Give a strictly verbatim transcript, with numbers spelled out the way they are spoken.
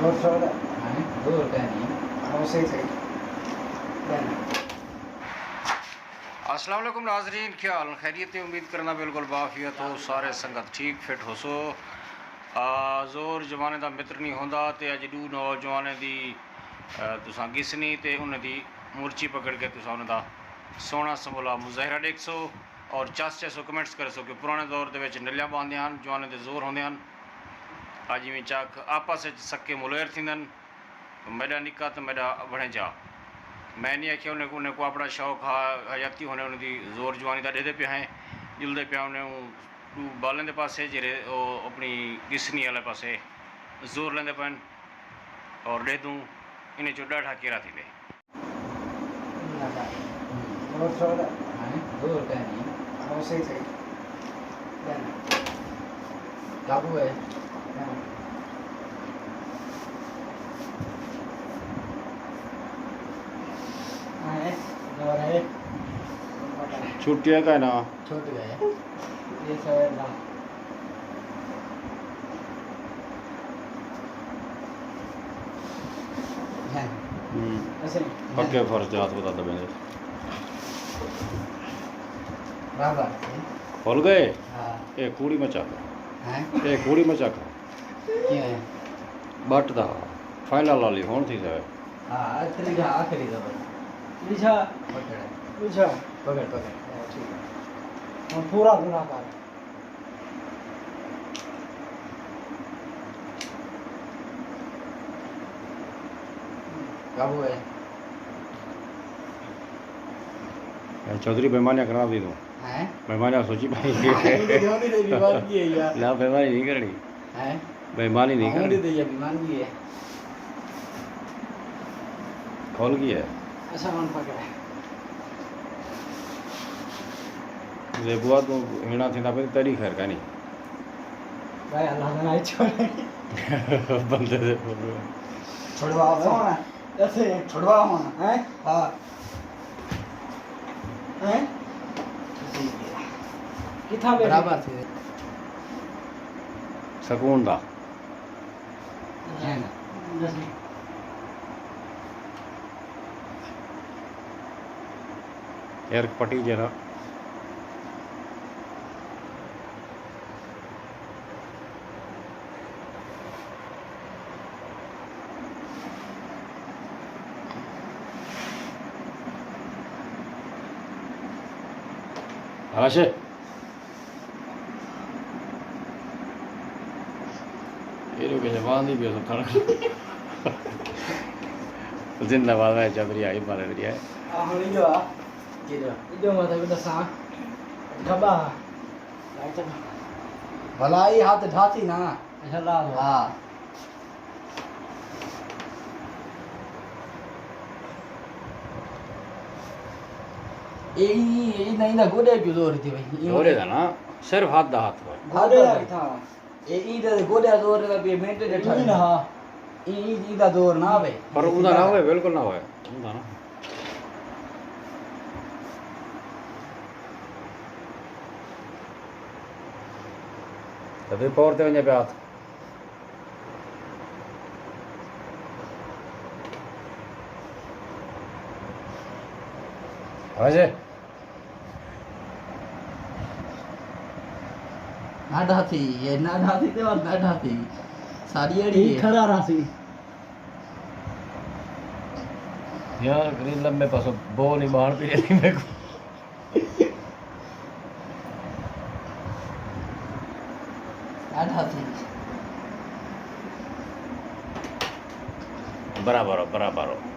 اور سودا؟ ہاں، دو روپے نہیں۔ ہاں، صحیح، صحیح۔ السلام علیکم ناظرین، کیا حال؟ خیریت ہے؟ امید کرنا بالکل بافیت ہو، سارے سنگت ٹھیک فٹ ہوسو۔ آ، زور جوانے دا متر نہیں ہوندا، تے اج ڈو نوجوانیں دی، آ، تساں گسنی تے انہاں دی مرچی پکڑ کے تساں انہاں دا سوہݨا سنولا مظاہرہ ݙیکھسو اور چس چیسو، کمنٹس کرسو کہ پرانے دور دے وچ نلیاں ٻاہندے ہن، جوانیں دے زور ہوندے ہن۔ اڄ ایویں چاک آپس وچ سکے ملوئر تھیندن۔ میݙا نکا تے میݙا بھݨیجا۔ میں نہیں آکھیا انہیں کوں، انہیں کوں اپݨا شوق ہا، حیاتی ہونے انہیں دی زور جوانی دا ݙیہدے پئے ہیں، ڄلدے پئے ہیں، انہیں اوں ݙو بالیں دے پاسے جیڑھے او اپݨی گسنی والے پاسے زور لیندے پئن اور ݙیہدوں انہیں چوں ݙاڈھا کیرھا تھیندے۔ اور سودا؟ ہاں، دو روپے نہیں۔ ہاں، صحیح، صحیح۔ کیا نا؟ کابو ہے؟ ہاں، دو ہے۔ چھٹی ہے کائنا؟ چھوٹ گئے۔ یہ سویر دا۔ ہوں۔ اسے پکے فرض تے ہتھ ودا دبیندے۔ برابر۔ بھل گئے؟ ہاں۔ اے کوڑی مچا کر۔ ہیں؟ اے کوڑی مچا کر۔ کیا ہے؟ بٹ دا۔ فائنل والی ہون تھی سوے۔ ہاں، تریجا آخری دا بٹ۔ تریجا۔ پکڑ۔ تریجا۔ پکڑ، پکڑ۔ ہاں، ٹھیک ہے۔ ہن پورا پورا کر۔ کیا ہوا ہے؟ اے چوہدری بےمانیاں کرݨا پئی توں۔ ہیں؟ بےمانیاں سوچی پئی۔ ہاں، ایں دے جوانی دے بیمار کی ہے یار۔ نہ، بےمانی نہیں کرݨی۔ ہیں؟ بےمانی نہیں ہاں، کرݨی۔ ایں دے یہ بیمار کی ہے۔ کھل گئی ہے۔ اچھا، من پکڑ ہے۔ زیبوا توں ہیݨا تھیندا پئے، تیݙی خیر کائنی۔ بھائی، اللہ دا ناں چھوڑ۔ بندے دے۔ چھڑوا ہونا۔ ایسے۔ چھڑوا ہونا۔ ہیں؟ ہاں۔ ہیں؟ کتھاں بیٹھے؟ برابر تھی۔ سکون دا۔ ہے نا؟ ایئر پٹی جیڑھا۔ ہاشے۔ اے لوگ جوان دی بے سکھڑ۔ زندہ باد میں چودھری آئی مارے دیا ہے۔ آ، ہݨ ایݙو آ۔ کیݙا؟ ایݙو مطلب ݙساں۔ ڈھٻا۔ بھلا اے ہتھ ڈھاتی نا۔ اچھا، لا لو۔ ہاں۔ اے، اے، اے، نہ، نہ، گوݙے جو زور دی بھئی۔ اے زورے دا نا، صرف ہتھ دا ہتھ ہوئے۔ گوݙے دا کتھاں؟ اے، ایں دے گوݙے زور دا پئے، منٹ ݙٹھا ایں نہ۔ ایں، ایں، ایں دا زور نہ ہوئے۔ پر اوندا نہ ہوئے، بالکل نہ ہوئے۔ اوندا نہ۔ تے پاور تے ونڄے پیا ہتھ۔ ہاں جی۔ نہ ڈھاتی، اے نہ ڈھاتی تے وت نہ ڈھاتی۔ ساری اڑی اے ہے۔ کھڑا راسی۔ یار، گرین لمبے پاسوں بو نہیں باہر پی رہی میرے کو۔ نہ ڈھاتی۔ برابر ہو، برابر ہو۔